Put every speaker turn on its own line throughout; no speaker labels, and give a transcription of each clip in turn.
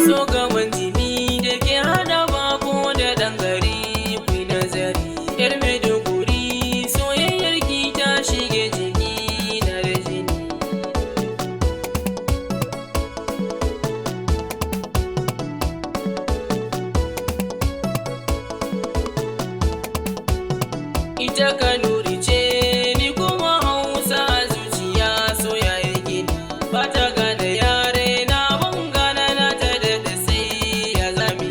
So gaban jini da ke hada bako da ɗan gari, ku nazari. Yar Maiduguri, soyayyar ki ta shige jiki na da jini. Ita Kanuri ce, ni kuma Hausa, a zuciya soyayya gini. Ba ta gane yare na, ban gane na ta da sai ya zami.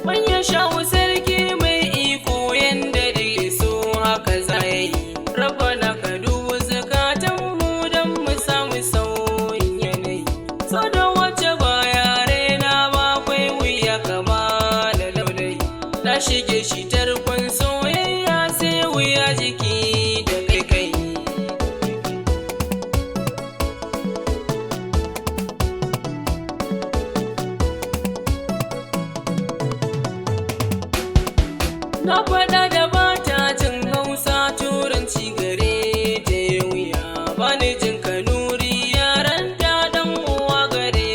Manyan shawu sarki mai iko, yanda da so haka za ya yi. Rabbana, ka dubu zukatanmu don mu samu sauyin yanayi. So da wacce ba yare na ba kwai wuya kama da laulayi. Na shige shi tarkon soyayya, sai wuya jiki da kai kai. Na faɗa da bata jin Hausa, Turanci gare ta yi wuya. Bani jin Kanuri, yaran ta dan uwa gare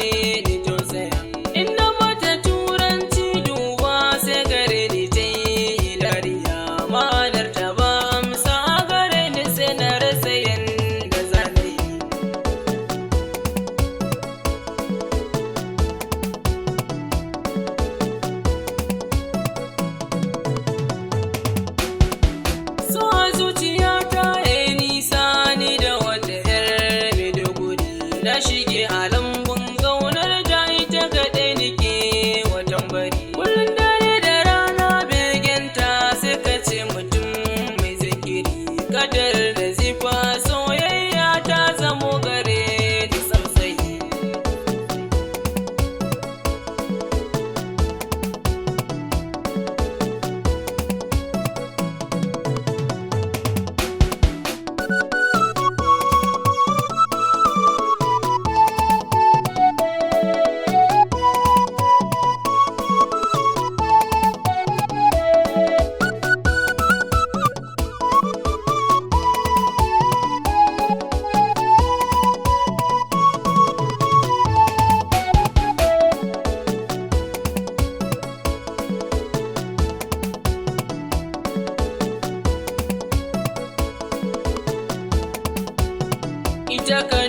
ni tausaya. In na mata Turanci, duba sai gare ni ta yi dariya. Ma'anar ta ba amsa gare ni, sai na rasa yanda za na yi. So a zuciyata ya yi nisa, ni da wata 'yar Maiduguri. Na shige a lambun gaunar ta, ita kaɗai nike watan bari. Kullum dare da rana begenta, sai ka ce mutum mai zikiri. Kadar da zifa soyayya ta zamo gare ni tsautsayi. Ita ka